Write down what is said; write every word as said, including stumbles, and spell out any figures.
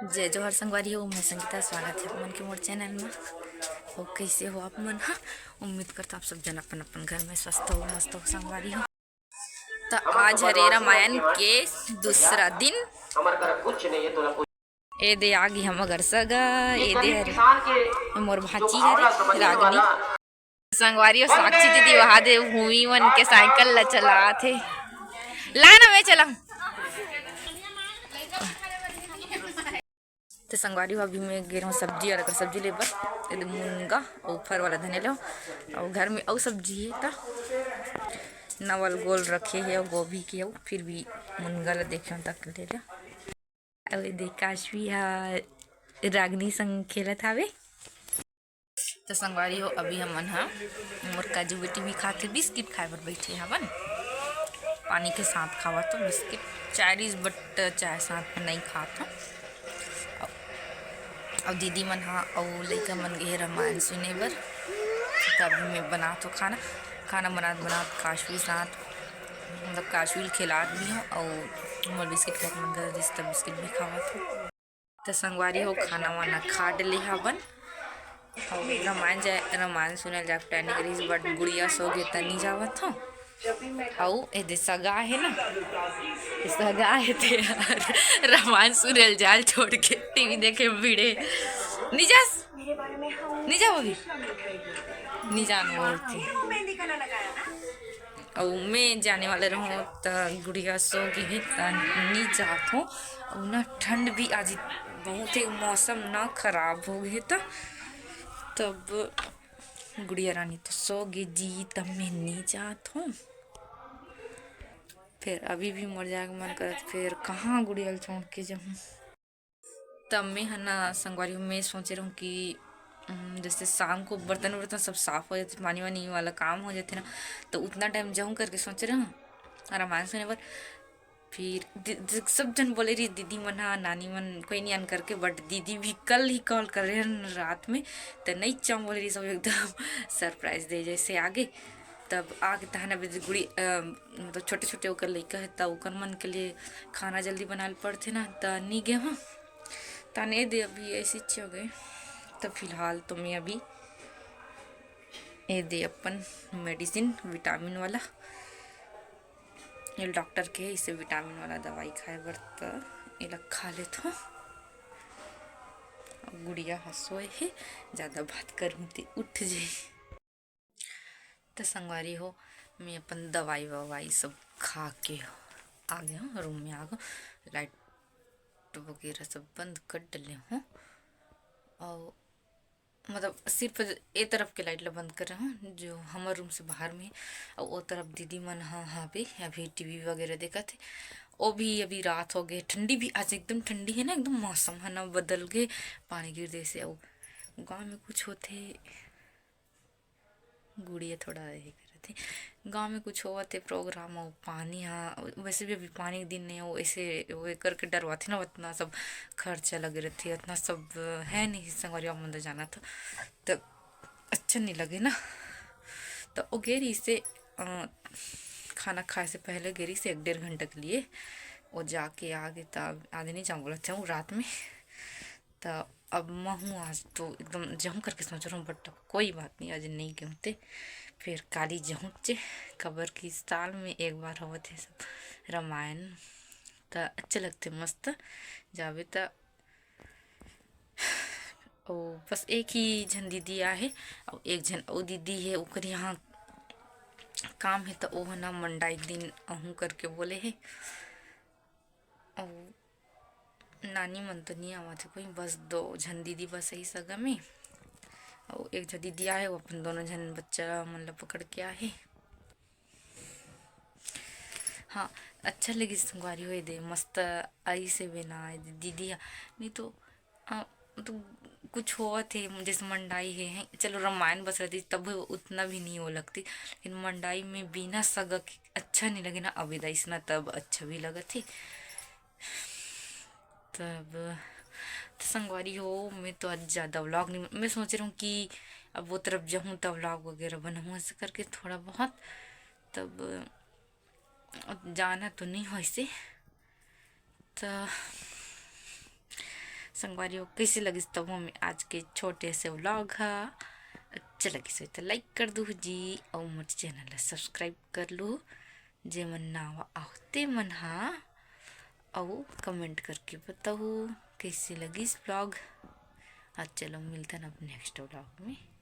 जय जोहार संगवारी हो, मैं संगीता, स्वागत है आप मन के मोर चैनल में। हो, कैसे हो आप मन? हाँ, उम्मीद करता आप सब जन अपन अपन घर में स्वस्थ हो, मस्त हो संगवारी हो। तो आज हरे रामायण के दूसरा दिन। ए दे आगी हम घर सगा, ए दे हरे मोर भांची हरे रागनी। संगवारी हो, साक्षी दीदी वहा दे भूमि मन के साइकिल ला चलात हे। ला ना, मैं चलाऊं। तो संगवारी हो, अभी मैं गे रहूं सब्जी वाला कर सब्जी ले बर। एदे मुनगा अउ फर वाला धनिया ले अउ घर में अउ सब्जी हे, त नवल गोल रखे हे अउ गोभी के, अउ फिर भी मुनगा ला देखे तक ले ले। अउ एदे काशवी हा रागनी संग खेलत हावे। तो संगवारी हो, अभी हमन हा मोर काजू बेटी भी खाथे, बिस्किट खाए बर बैठे हवन। पानी के साथ खावा तो बिस्किट, चाय रिस, but चाय साथ में नहीं खात हो। अब दीदी मन हा अउ लइका मन गे हे रामायण सुने बर। तो अभी मैं बनात हो खाना, खाना बनात बनात काशवी साथ, मतलब काशवी ल खिलात भी हो अउ मोर बिस्किट खाए के मन कर दिस, त बिस्किट भी खावत हो। त संगवारी हो, खाना वाना खा डले हवन। अउ रामायण जाए, रामायण सुने ल जाए planning रहिस, but गुड़िया सो गे त नी जावत हो। अउ एदे सगा हे ना, सगा हे ते यार, रामायण सुने ल जाल छोड़ के टीवी देखे भिड़े। नी जास? नी जाओ अभी? नी जान बोलती। अउ मैं जाने वाले रहूं त गुड़िया सो गे हे त नी जात हो। अउ ना ठंड भी आज बहुत ही मौसम ना खराब हो गे त तब गुड़िया रानी तो सो गे जी, तब मैं नी जात हो। फिर अभी भी मोर जाए के मन करत, फिर कहाँ गुड़िया ल छोड़ के जाऊँ। तब मैं ह ना संगवारी हो, मैं सोचे रहूँ कि उम, जैसे शाम को बर्तन वर्तन सब साफ हो जाते, पानी वानी वाला काम हो जाते ना, तो उतना टाइम जाऊँ करके सोचे रहूँ, रामायण सुने बर। फिर दि-, दि-, सब जन बोले रही, दीदी मन हा, नानी मन, कोई नहीं आन करके, but दीदी भी कल ही कॉल कर रहे हैं रात में, तो नहीं चम बोले रही सब एकदम सरप्राइज दे जैसे आगे। तब आगे तहन अभी गुड़ी, अ, मतलब छोटे छोटे ओकर लइका है, त ओकर मन के लिए खाना जल्दी बनाए ल पड़थे ना, त नी गे हूँ। तने दे अभी ऐसी हो गए। तो फिलहाल तो मैं अभी ए दे अपन मेडिसिन, विटामिन वाला, ये डॉक्टर के, इसे विटामिन वाला दवाई खाए बर, त एला खा लेत हूँ। अब गुड़िया ह सोए हे, ज़्यादा बात करूँ ते उठ जाई। त संगवारी हो, मैं अपन दवाई ववाई सब खा के आ गए हूँ रूम में, आ गए। लाइट वगैरह सब बंद कर डले हूँ। और मतलब सिर्फ ए तरफ के लाइट ला बंद करे हूँ, जो हमर रूम से बाहर में, और ओ तरफ दीदी मन ह हावे, अभी टीवी वगैरह देखत हे। ओ भी अभी रात हो गए, ठंडी भी आज एकदम ठंडी है ना, एकदम मौसम है ना बदल गए, पानी गिर दे से। और गाँव में कुछ होते, गुड़िया थोड़ा ये करत हे, गाँव में कुछ होवत हे प्रोग्राम, और पानी हा, वैसे भी अभी पानी के दिन नहीं हो, ऐसे वो करके डरवाथे ना, उतना सब खर्चा लगे रहते, उतना सब है नहीं संगवारी, आप मन तो जाना था, तो अच्छा नहीं लगे ना। तो वो गे रहिस हे, अ, खाना खाए से पहले गे रहिस हे एक डेढ़ घंटा के लिए, वो जाके आ गए, तब आज नहीं जाऊँ बोलत हे वो रात में। तो अब महूँ आज तो एकदम जाऊँ करके सोच रहा हूँ, but कोई बात नहीं, आज नहीं गेहूँ ते, फिर काली जाऊँ चे, कबर की साल में एक बार होवत हे सब रामायण, तो अच्छे लगते मस्त जावे। तो ओ बस एक ही झन दीदी आहे, और एक झन ओ दीदी है, ओकर यहाँ काम है, तो ओ ह ना मंडाई के दिन आहूँ करके बोले है। और नानी मन तो नहीं आवत है कोई, बस दो झन दीदी बस ही सगा में। और एक झन दीदी आहे, वो अपन दोनों झन बच्चा मन ला पकड़ के आहे। हाँ, अच्छा लगिस संगवारी हो, ए दे मस्त आइस हे बेना, ए दे दीदी हा। नहीं तो, अ, तो कुछ होवत हे, जैसे मंडाई हे, हैं, चलो रामायण बस रहती तब उतना भी नहीं हो लगती, लेकिन मंडाई में बिना सगा के अच्छा नहीं लगे ना। अब ए दे अइसना तब अच्छा भी लगत हे। तब तो संगवारी हो, मैं तो आज ज़्यादा व्लॉग नहीं, मैं सोच रही हूँ कि अब वो तरफ जाऊँ तो व्लॉग वगैरह बनाऊँ, ऐसे करके थोड़ा बहुत। तब अब जाना तो नहीं हो ऐसे, तो संगवारी हो, कइसे लगिस तभो में आज के छोटे से vlog ह? अच्छा लगिस होही त like कर दूहू जी, अउ मोर channel ला subscribe कर लूहू, जेमन नवा आहो तेमन ह, अउ comment करके बताहू कइसे लगिस vlog। आज चलो मिलथन अब next vlog में।